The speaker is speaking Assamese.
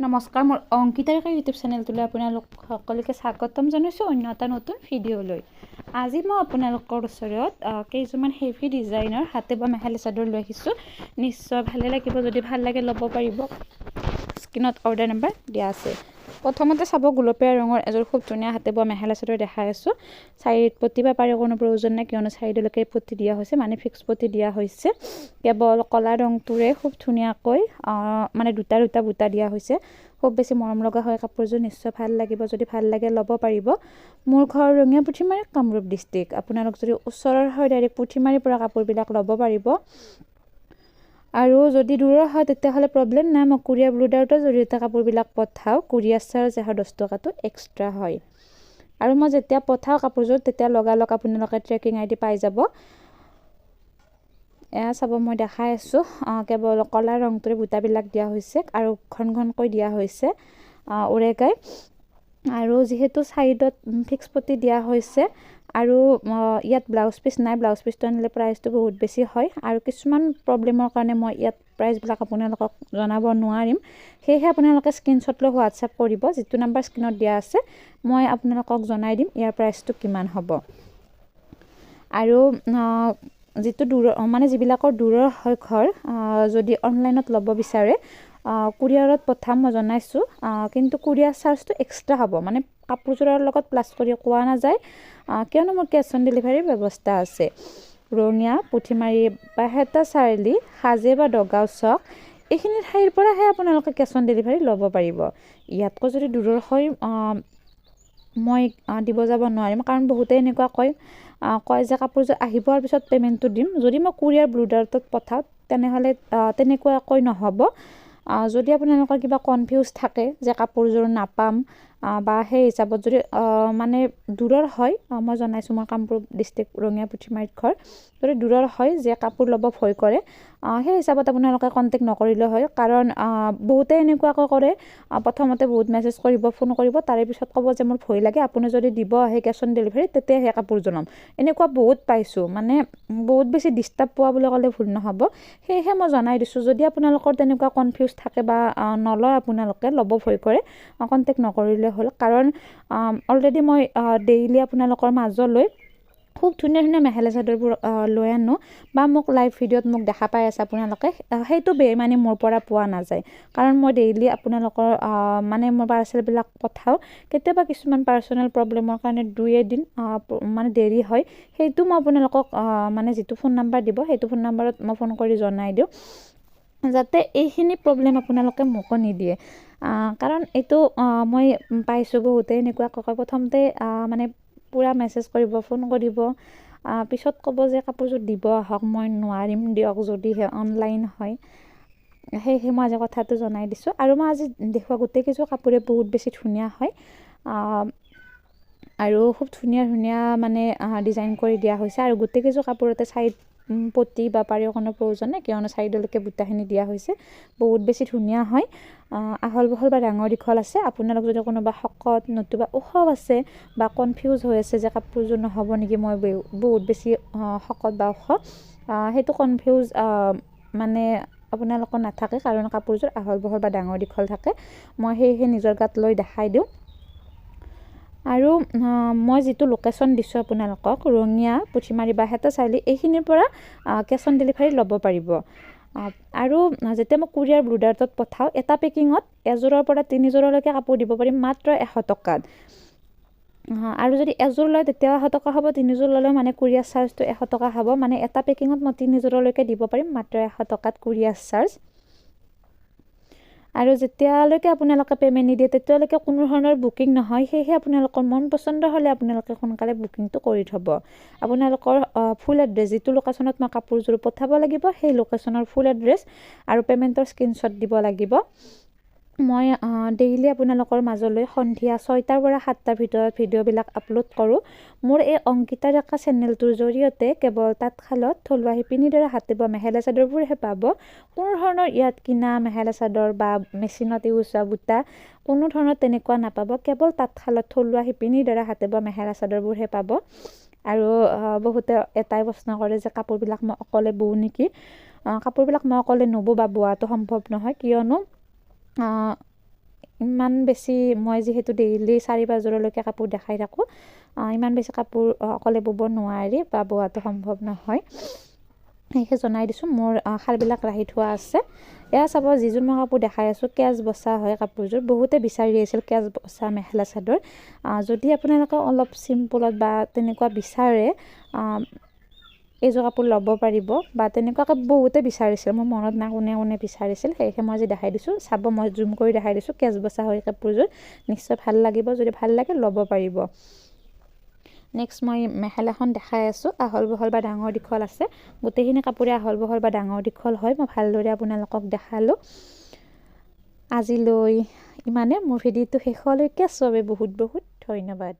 নমস্কাৰ, মোৰ অংকিতা ৰেখা ইউটিউব চেনেলটোলৈ আপোনালোক সকলোকে স্বাগতম জনাইছোঁ অন্য এটা নতুন ভিডিঅ'লৈ। আজি মই আপোনালোকৰ ওচৰত কেইযোৰমান হেভি ডিজাইনৰ হাতে বোৱা মেখেলা চাদৰ লৈ আহিছোঁ। নিশ্চয় ভালে লাগিব। যদি ভাল লাগে, ল'ব পাৰিব। স্ক্ৰীণত অৰ্ডাৰ নাম্বাৰ দিয়া আছে। প্ৰথমতে চাব, গুলপীয়া ৰঙৰ এযোৰ খুব ধুনীয়া হাতে বোৱা মেখেলা চাদৰ দেখাই আছোঁ। চাইড পতি বা পাৰি কোনো প্ৰয়োজন নাই, কিয়নো চাইডলৈকে পতি দিয়া হৈছে, মানে ফিক্স পতি দিয়া হৈছে। কেৱল ক'লা ৰংটোৰে খুব ধুনীয়াকৈ মানে দুটা দুটা বুটা দিয়া হৈছে। খুব বেছি মৰম লগা হয় কাপোৰযোৰ। নিশ্চয় ভাল লাগিব। যদি ভাল লাগে, ল'ব পাৰিব। মোৰ ঘৰ ৰঙিয়া পুথিমাৰী, কামৰূপ ডিষ্ট্ৰিক্ট। আপোনালোক যদি ওচৰৰ হয়, ডাইৰেক্ট পুথিমাৰীৰ পৰা কাপোৰবিলাক ল'ব পাৰিব আৰু যদি দূৰৰ হয়, তেতিয়াহ'লে প্ৰব্লেম নাই। মই কুৰিয়াৰ ব্লু ডাৰ্টৰ জৰিয়তে কাপোৰবিলাক পঠাওঁ। কুৰিয়াৰ চাৰ্জ 110 টকাটো এক্সট্ৰা হয় আৰু মই যেতিয়া পঠাওঁ কাপোৰযোৰ, তেতিয়া লগালগ আপোনালোকে ট্ৰেকিং আই ডি পাই যাব। এয়া চাব, মই দেখাই আছোঁ। কেৱল ক'লা ৰংটোৰে বুটাবিলাক দিয়া হৈছে আৰু ঘন ঘনকৈ দিয়া হৈছে ওৰেগাই। আৰু যিহেতু ছাইডত ফিক্স পতি দিয়া হৈছে আৰু ইয়াত ব্লাউজ পিচ নাই, ব্লাউজ পিচটো আনিলে প্ৰাইচটো বহুত বেছি হয় আৰু কিছুমান প্ৰব্লেমৰ কাৰণে মই ইয়াত প্ৰাইচবিলাক আপোনালোকক জনাব নোৱাৰিম। সেয়েহে আপোনালোকে স্ক্ৰীনশ্বট লৈ হোৱাটছএপ কৰিব, যিটো নাম্বাৰ স্ক্ৰীণত দিয়া আছে। মই আপোনালোকক জনাই দিম ইয়াৰ প্ৰাইচটো কিমান হ'ব। আৰু যিটো দূৰৰ, মানে যিবিলাকৰ দূৰৰ হয় ঘৰ, যদি অনলাইনত ল'ব বিচাৰে, কুৰিয়াৰত পঠাম, মই জনাইছোঁ। কিন্তু কুৰিয়াৰ চাৰ্জটো এক্সট্ৰা হ'ব, মানে কাপোৰযোৰৰ লগত প্লাছ কৰি কোৱা নাযায়, কিয়নো মোৰ কেছ অন ডেলিভাৰীৰ ব্যৱস্থা আছে। ৰঙিয়া, পুথিমাৰী, বাইহাটা চাৰিআলি, সাজে বা দগাঁও চক, এইখিনি ঠাইৰ পৰাহে আপোনালোকে কেছ অন ডেলিভাৰী ল'ব পাৰিব। ইয়াতকৈ যদি দূৰৰ হয়, মই দিব যাব নোৱাৰিম। কাৰণ বহুতে এনেকুৱা কয় যে কাপোৰযোৰ আহি পোৱাৰ পিছত পে'মেণ্টটো দিম। যদি মই কুৰিয়াৰ ব্লু ডাৰ্টত পঠাওঁ, তেনেহ'লে তেনেকুৱাকৈ নহ'ব। যদি আপোনালোকৰ কিবা কনফিউজ থাকে যে কাপোৰযোৰ নাপাম বা সেই হিচাপত যদি মানে দূৰৰ হয়, মই জনাইছোঁ, মই কামৰূপ ডিষ্ট্ৰিক্ট ৰঙিয়া পুথিমাৰীত ঘৰ। যদি দূৰৰ হয় যে কাপোৰ ল'ব ভয় কৰে, সেই হিচাপত আপোনালোকে কণ্টেক্ট নকৰিলেও হয়। কাৰণ বহুতে এনেকুৱাকৈ কৰে, প্ৰথমতে বহুত মেছেজ কৰিব, ফোন কৰিব, তাৰে পিছত ক'ব যে মোৰ ভয় লাগে, আপুনি যদি দিব আহে কেছ অন ডেলিভাৰী, তেতিয়াহে কাপোৰযোৰ ল'ম। এনেকুৱা বহুত পাইছোঁ, মানে বহুত বেছি ডিষ্টাৰ্ব পোৱা বুলি ক'লে ভুল নহ'ব। সেয়েহে মই জনাই দিছোঁ, যদি আপোনালোকৰ তেনেকুৱা কনফিউজ থাকে বা নলয়, আপোনালোকে ল'ব ভয় কৰে, কণ্টেক্ট নকৰিলে হ'ল। কাৰণ অলৰেডি মই ডেইলি আপোনালোকৰ মাজলৈ খুব ধুনীয়া ধুনীয়া মেখেলা চাদৰবোৰ লৈ আনো বা মোক লাইভ ভিডিঅ'ত মোক দেখা পাই আছে আপোনালোকে। সেইটো বেইমানি মোৰ পৰা পোৱা নাযায়, কাৰণ মই ডেইলি আপোনালোকৰ মানে মোৰ পাৰ্চেলবিলাক পঠাওঁ। কেতিয়াবা কিছুমান পাৰ্চনেল প্ৰব্লেমৰ কাৰণে দুই এদিন মানে দেৰি হয়। সেইটো মই আপোনালোকক মানে যিটো ফোন নাম্বাৰ দিব, সেইটো ফোন নাম্বাৰত মই ফোন কৰি জনাই দিওঁ, যাতে এইখিনি প্ৰব্লেম আপোনালোকে মোকো নিদিয়ে। কাৰণ এইটো মই পাইছোঁ, বহুতে এনেকুৱা কয়, প্ৰথমতে মানে পূৰা মেছেজ কৰিব, ফোন কৰিব, পিছত ক'ব যে কাপোৰযোৰ দিব আহক, মই নোৱাৰিম দিয়ক, যদিহে অনলাইন হয়। সেয়েহে মই আজি কথাটো জনাই দিছোঁ। আৰু মই আজি দেখুওৱা গোটেইকেইযোৰ কাপোৰে বহুত বেছি ধুনীয়া হয় আৰু খুব ধুনীয়া ধুনীয়া মানে ডিজাইন কৰি দিয়া হৈছে। আৰু গোটেইকেইযোৰ কাপোৰতে চাইড পতি বা পাৰিৰ কোনো প্ৰয়োজন নাই, কিয়নো চাইডলৈকে বুটাখিনি দিয়া হৈছে। বহুত বেছি ধুনীয়া হয়। আহল বহল বা ডাঙৰ দীঘল আছে। আপোনালোক যদি কোনোবা শকত নতুবা ওখ আছে বা কনফিউজ হৈ আছে যে কাপোৰযোৰ নহ'ব নেকি, মই বহুত বেছি শকত বা ওখ, সেইটো কনফিউজ মানে আপোনালোকৰ নাথাকে, কাৰণ কাপোৰযোৰ আহল বহল বা ডাঙৰ দীঘল থাকে। মই সেয়েহে নিজৰ গাত লৈ দেখাই দিওঁ। আৰু মই যিটো লোকেশ্যন দিছোঁ আপোনালোকক, ৰঙিয়া পুথিমাৰী বাইহাটা চাৰিআলি, এইখিনিৰ পৰা কেছ অন ডেলিভাৰী ল'ব পাৰিব। আৰু যেতিয়া মই কুৰিয়াৰ ব্লু ডাৰ্টত পঠাওঁ, এটা পেকিঙত এযোৰৰ পৰা তিনিযোৰলৈকে কাপোৰ দিব পাৰিম মাত্ৰ 100 টকাত। আৰু যদি এযোৰ লয়, তেতিয়াও 100 টকা হ'ব, তিনিযোৰ ল'লেও মানে কুৰিয়াৰ চাৰ্জটো 100 টকা হ'ব। মানে এটা পেকিঙত মই তিনিযোৰলৈকে দিব পাৰিম মাত্ৰ 100 টকাত কুৰিয়াৰ চাৰ্জ। আৰু যেতিয়ালৈকে আপোনালোকে পে'মেণ্ট নিদিয়ে, তেতিয়ালৈকে কোনো ধৰণৰ বুকিং নহয়। সেয়েহে আপোনালোকৰ মন পচন্দ হ'লে আপোনালোকে সোনকালে বুকিংটো কৰি থ'ব। আপোনালোকৰ ফুল এড্ৰেছ, যিটো লোকেশ্যনত মই কাপোৰযোৰ পঠাব লাগিব, সেই লোকেশ্যনৰ ফুল এড্ৰেছ আৰু পে'মেণ্টৰ স্ক্ৰীনশ্বট দিব লাগিব। মই ডেইলি আপোনালোকৰ মাজলৈ সন্ধিয়া 6টাৰ পৰা 7টাৰ ভিতৰত ভিডিঅ'বিলাক আপলোড কৰোঁ। মোৰ এই অংকিতা ডেকা চেনেলটোৰ জৰিয়তে কেৱল তাঁতশালত থলুৱা শিপিনীৰ দ্বাৰা হাতে বোৱা মেখেলা চাদৰবোৰহে পাব। কোনো ধৰণৰ ইয়াত কিনা মেখেলা চাদৰ বা মেচিনত ইউজ হোৱা বুটা কোনো ধৰণৰ তেনেকুৱা নাপাব। কেৱল তাঁতশালত থলুৱা শিপিনীৰ দ্বাৰা হাতে বোৱা মেখেলা চাদৰবোৰহে পাব। আৰু বহুতে এটাই প্ৰশ্ন কৰে যে কাপোৰবিলাক মই অকলে বওঁ নেকি? কাপোৰবিলাক মই অকলে নবওঁ বা বোৱাটো সম্ভৱ নহয়, কিয়নো ইমান বেছি মই যিহেতু ডেইলি 4-5 যোৰলৈকে কাপোৰ দেখাই থাকোঁ, ইমান বেছি কাপোৰ অকলে বব নোৱাৰি বা বোৱাটো সম্ভৱ নহয়। সেয়েহে জনাই দিছোঁ, মোৰ শালবিলাক ৰাখি থোৱা আছে। এয়া চাব, যিযোৰ মই কাপোৰ দেখাই আছোঁ, কেঁচ বচা হয় কাপোৰযোৰ। বহুতে বিচাৰি আছিল কেঁচ বচা মেখেলা চাদৰ। যদি আপোনালোকে অলপ চিম্পুলত বা তেনেকুৱা বিচাৰে, এইযোৰ কাপোৰ ল'ব পাৰিব। বা তেনেকুৱাকৈ বহুতে বিচাৰিছিল, মোৰ মনত নাই কোনে কোনে বিচাৰিছিল। সেয়েহে মই আজি দেখাই দিছোঁ। চাব, মই জুম কৰি দেখাই দিছোঁ। কেঁচ বচা হয় কাপোৰযোৰ, নিশ্চয় ভাল লাগিব। যদি ভাল লাগে, ল'ব পাৰিব। নেক্সট মই মেখেলাখন দেখাই আছোঁ। আহল বহল বা ডাঙৰ দীঘল আছে। গোটেইখিনি কাপোৰে আহল বহল বা ডাঙৰ দীঘল হয়। মই ভালদৰে আপোনালোকক দেখালোঁ। আজিলৈ ইমানে। মোৰ ভিডিঅ'টো শেষলৈকে চবে বহুত বহুত ধন্যবাদ।